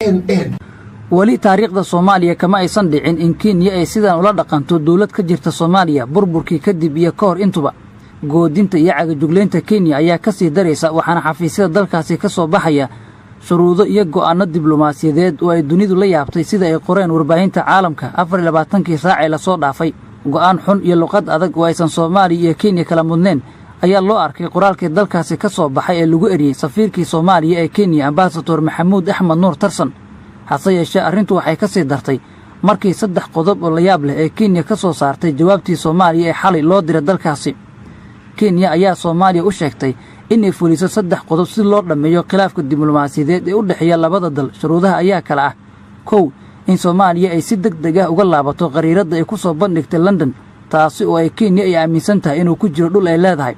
N N. Weli taariikhda Soomaaliya kama aysan dhicin in Kenya ay sidan ula dhaqanto dowlad ka jirta Soomaaliya burburkii kadib iyo ka hor intuba. Goodinta iyo cagajuglaynta Kenya ayaa ka sii daraysa, waxaana xafiisyada dalkaasi ka soo baxaya shuruudo iyo go'aanno diblomaasiyadeed oo ay dunidu la yaabtay, sida ay qoreen warbaahinta caalamka 24kii saac ee lasoo dhaafay. Go'aan xun iyo luqad adag oo aysan Soomaaliya iyo Kenya kala mudneen ayaa loo arkay qoraalkii dalkaasi ka soo baxay ee lagu eriyey safiirkii Soomaaliya ee Kenya, ambasador Maxamuud Axmed Nuur Tarsan. Hase yeeshee, arrintu waxay ka sii dartay markii 3 qodob oo layaab leh ee Kenya ka soo saartay jawaabtii Soomaaliya ee xalay loo diray dalkaasi. Kenya ayaa Soomaaliya u sheegtay inay fuliso 3 qodob si loo dhammeeyo khilaafka diblomaasiyadeed ee u dhexeeya labada dal. Shuruudaha ayaa kala ah: 1, in Soomaaliya ay si deg deg ah uga laabato qariiradda ay ku soo bandhigtay London, taasi oo ay Kenya ay aaminsan tahay inuu ku jiro dhul ay leedahay;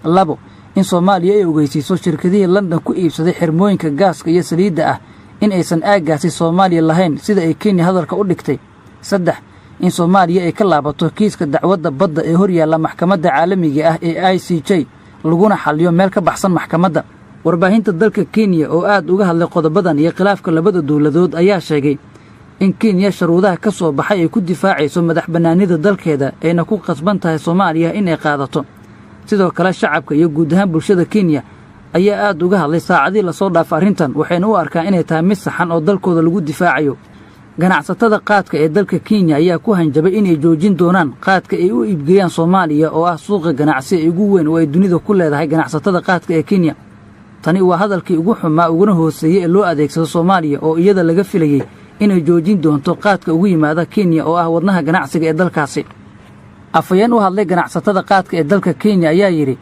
2, in Soomaaliya ay ogeysiiso shirkadihii London ku iibsaday xirmooyinka gaaska iyo saliidda ah in aysan aaggaasi Soomaaliya lahayn, sida ay Kenya hadalka u dhigtay; 3, in Soomaaliya ay ka laabato kiiska dacwadda badda ee hor yaalla maxkamadda caalamiga ah ee ICJ, laguna xalliyo meel ka baxsan maxkamadda. Warbaahinta dalka Kenya oo aad uga hadlay qodobadan iyo khilaafka labada dowladood ayaa sheegay in Kenya shuruudaha ka soo baxay ay ku difaacayso madax bannaanida dalkeeda, ayna ku qasban tahay Soomaaliya inay qaadato. Sidoo kale, shacabka iyo guud ahaan bulshada Kenya ayaa aad uga hadlay saacadii lasoo dhaafay arrintan, waxayna u arkaan inay tahay mid saxan oo dalkooda lagu difaacayo. Ganacsatada qaadka ee dalka Kenya ayaa ku hanjabay inay joojin doonaan qaadka ay u iibgeeyaan Soomaaliya, oo ah suuqa ganacsi ee ugu weyn oo ay dunida ku leedahay ganacsatada qaadka ee Kenya. Tani waa hadalkii ugu xumaa uguna hooseeyey ee loo adeegsado Soomaaliya, oo iyada laga filayey inay joojin doonto qaadka ugu yimaada Kenya, oo ah wadnaha ganacsiga ee dalkaasi. Afhayeen u hadlay ganacsatada qaadka ee dalka Kenya ayaa yidhi: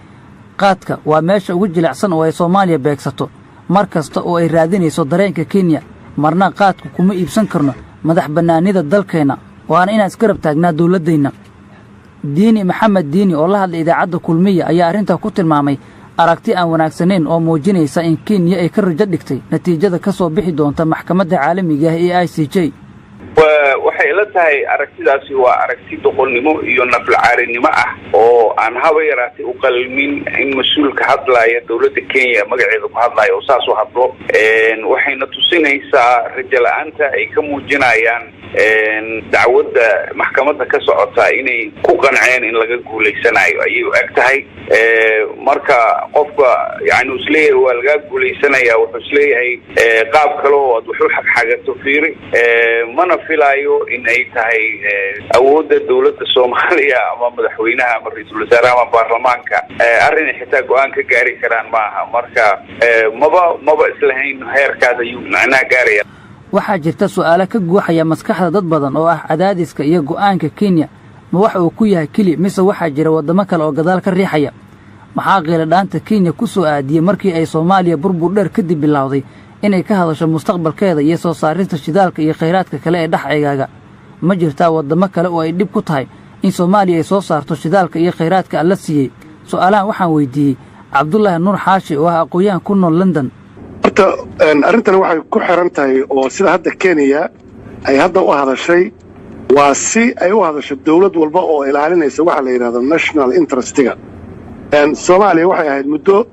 "Qaadka waa meesha ugu jilicsan oo ay Soomaaliya beegsato mar kasta oo ay raadinayso dareenka Kenya. Marna qaadku kuma iibsan karno madax bannaanida dalkeenna, waana inaan isgarab taagnaa dowladdeenna." Diini Maxamed Diini oo la hadlay idaacadda Kulmiya ayaa arrintaa ku tilmaamay aragti aan wanaagsanayn oo muujinaysa in Kenya ay ka rajo dhigtay natiijada ka soo bixi doonta maxkamadda caalamiga ah ee ICJ. Waxay ila tahay aragtidaasi waa aragti doqonnimo iyo naflacaarinimo ah oo aan haba yaraatay u qalmin in mas-uulka hadlaaya dowladda Kenya magaceeda ku hadlaaya oo saas u hadlo. Waxayna tusinaysaa rajo la-aanta ay ka muujinayaan dacwadda maxkamadda ka socota, inay ku qanceen in laga guulaysanayo ayay u eg tahay. Marka qofka yani uu isleeyahay waa lagaa guulaysanaya, wuxuu isleeyahay qaab kale oo aad wax u xagxagato fiiri. Mana filaayo in ay tahay awoodda dowladda Soomaaliya ama madaxweynaha ama ra-iisul wasaaraha ama baarlamaanka arrin ay xitaa go-aan ka gaari karaan ma aha. Marka maba islahayn heerkaas ayuu macnaha gaaraya. Waxaa jirta su'aalo ka guuxaya maskaxda dad badan oo ah: cadaadiska iyo go'aanka Kenya ma waxa uu ku yahay keli, mise waxaa jira waddamo kale oo gadaal ka riixaya? Maxaa qiiladhaanta Kenya ku soo aadiyey markii ay Soomaaliya burbur dheer kadib bilowday inay ka hadasho mustaqbalkeeda iyo soo saarista shidaalka iyo khayraadka kale ee dhex ceegaaga? Ma jirtaa waddamo kale oo ay dhib ku tahay in Soomaaliya ay soo saarto shidaalka iyo khayraadka Alla siiyey? Su'aalahan waxaan weydiiyey Cabdulaahi Nuur Xaashi oo ah aqoon-yahan ku nool London. Horta arrintan waxay ku xiran tahay oo sida hadda Kenya ay hadda u hadashay waa si ay u hadasho dowlad walba oo ilaalinaysa waxa la yidhahdo national interest-iga. Soomaaliya waxay ahayd muddo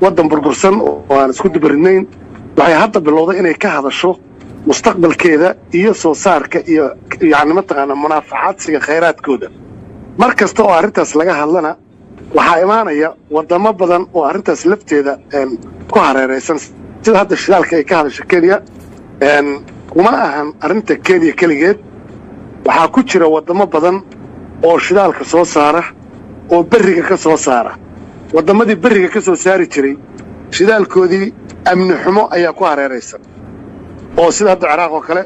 waddan burbursan oo aan isku dubarinayn. Waxay hadda bilowday inay ka hadasho mustaqbalkeeda iyo soo saarka iyo yacni mataqaanaa munaafacaadsiga khayraadkooda. Mar kasta oo arrintaas laga hadlana, waxaa imaanaya waddamo badan oo arrintaas lafteeda ku hareeraysan. Sida hadda shidaalka ay ka hadasho Kenya, kuma ahan arrinta Kenya keligeed. Waxaa ku jira waddamo badan oo shidaalka soo saara oo berriga ka soo saara. Waddamadii berriga ka soo saari jiray shidaalkoodii amni xumo ayaa ku hareeraysan, oo sida hadda Ciraaq oo kale,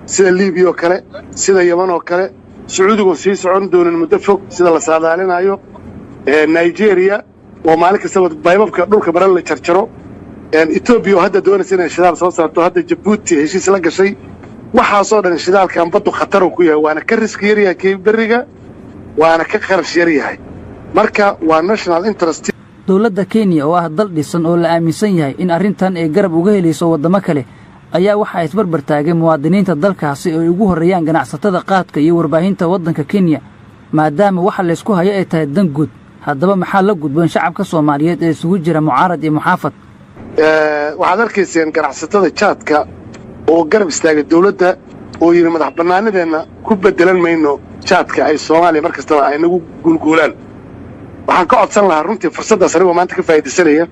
sida Liibiya oo kale, sida Yeman oo kale, Sacuudigu sii socon doonin muddo fog sida la saadaalinayo, Nigeria oo maalin kastaba baybabka dhulka baran la jarjaro, Etoobiya oo hadda doonaysa inay shidaal soo saarto, hadda Jabuuti heshiis la gashay. Waxaasoo dhan shidaalkan baddu khataruu ku yahay, waana ka risk yaryahay kii berriga, waana ka kharash yaryahay. Marka waa national interest. Dowladda Kenya oo ah dal dhisan oo la aaminsan yahay in arrintan ay garab uga helayso waddamo kale ayaa waxaa isbarbar taagay muwaadiniinta dalkaasi oo ay ugu horreeyaan ganacsatada qaadka iyo warbaahinta waddanka Kenya, maadaama waxa laysku hayo ay tahay dan guud. Haddaba, maxaa la gudboon shacabka Soomaaliyeed ee isugu jira mucaarad iyo muxaafad? Waxaad arkayseen ganacsatada jaadka Oo garab istaagay dawladda oo yidhi madax bannaanideenna ku beddelan mayno jaadka ay Soomaaliya mar kastaba ay nagu guulguulaan. Waxaan ka codsan lahaa runtii fursaddaas, anigoo maanta ka faa'iidaysanaya,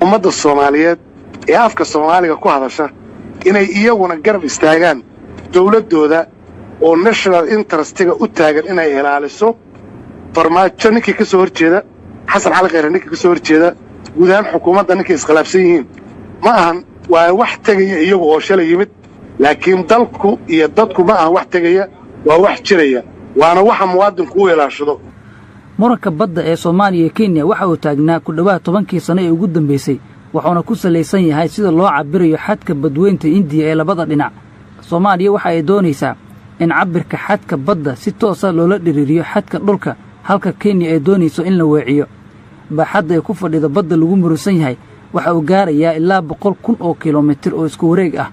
ummadda Soomaaliyeed ee afka Soomaaliga ku hadasha inay iyaguna garab istaagaan dawladdooda oo national interestiga u taagan inay ilaaliso. Farmaajo ninkii ka soo hor jeeda, Xasan Cali Khayre ninkii ka soo hor jeeda, guud ahaan xukuumadda ninkay iskhilaafsan yihiin, ma ahan waa wax tegaya iyagu oo shalay yimid, laakiin dalku iyo dadku ma ahan wax tegaya, waa wax jiraya, waana waxa muwaadinku u ilaashado. Muranka badda ee Soomaaliya iyo Kenya waxa uu taagnaa ku dhowaad 10kii sano ee ugu dambaysay, wuxuuna ku salaysan yahay sida loo cabbirayo xadka Badweynta Indiya ee labada dhinac. Soomaaliya waxa ay doonaysaa in cabbirka xadka badda si toosa loola dhiriiriyo xadka dhulka, halka Kenya ay doonayso in la weeciyo. Baaxadda ay ku fadhido badda lagu murusan yahay waxa uu gaarayaa ilaa 100,000 oo kilomitir oo isku wareeg ah.